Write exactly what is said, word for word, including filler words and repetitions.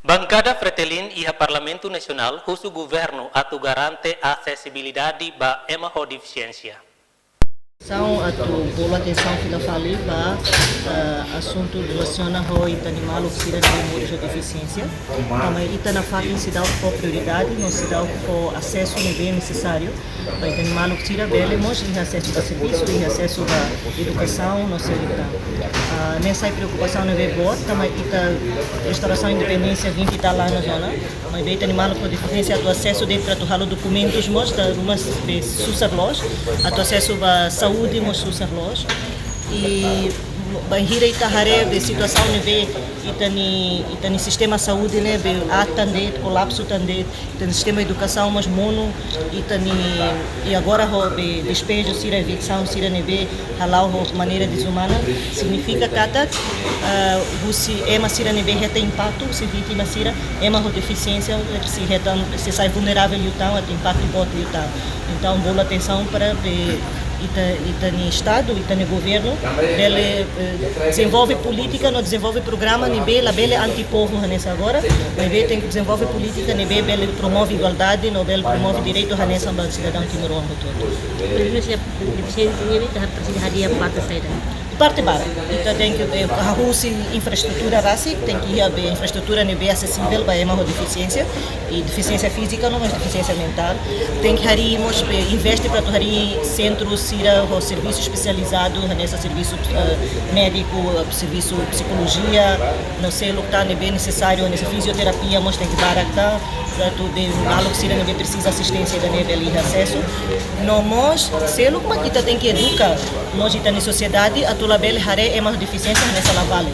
Bankada Fretilin iha Parlamentu Nasionál husu governu atu garante asesibilidade ba ema ho defisiénsia. Atensaun atu bolu atensaun fila fali ba, eh, asuntu relasiona ho ita-nia maluk sira ne'ebé moris ho defisiénsia. Tanba ita nafatin seidauk fó prioridade no seidauk fó asesu ne'ebé nesesáriu ba ita-nia maluk sira bele mós iha asesu ba servisu, iha asesu ba edukasaun no seluk tan. Ah, ne'e sai preokupasaun ne'ebé boot, tanba ita restaurasaun independénsia vinte e tal anos ona, maibé ita-nia maluk ho defisiénsia atu asesu de'it para atu halo dokumentus mós dala ruma be susar loos, atu asesu ba saúde mós susar loos. I bainhira ita haree be situasaun ne'ebé ita-nia, ita-nia sistema saúde ne'e be aat tan de'it, kolapsu tan de'it, ita-nia sistema edukasaun mós monu, ita-nia, i agora ho be despeju sira, eviksaun sira ne'ebé hala'o ho maneira dezumana, signifika katak, ah, husi ema sira ne'ebé hetan impaktu, husi vítima sira, ema ho defisiénsia, sei hetan, sei sai vulneravel liután, atu impaktu boot liután. Entaun, bolu atensaun para be ita, ita-nia Estadu, ita-nia governu bele, eh, dezenvolve polítika no dezenvolve programa ne'ebé labele anti-povu hanesan agora, maibé tenke dezenvolve polítika ne'ebé bele promove igualdade no bele promove direitu hanesan ba sidadaun timoroan hotu-hotu. Maibé se defisiénsia ne'e ita presiza hadi'a parte saida? Parte barak. Ita tenke be hahú husi infraestrutura rasik, tenke iha be infraestrutura ne'ebé asesivel ba ema ho defisiénsia, i defisiénsia fízika no mós defisiénsia mentál. Tenke harii mós be investe para atu harii sentru sira ho servisu espesializadu, hanesan servisu, eh, médiku, servisu psikolojia, no seluk tan ne'ebé nesesáriu, hanesan fizioterapia mós tenke barak tan, para atu be maluk sira ne'ebé presiza asisténsia ida-ne'e bele iha asesu. No mós seluk mak ita tenke eduka mós ita-nia sosiedade atu labele haree ema ho defisiénsia hanesan la vale.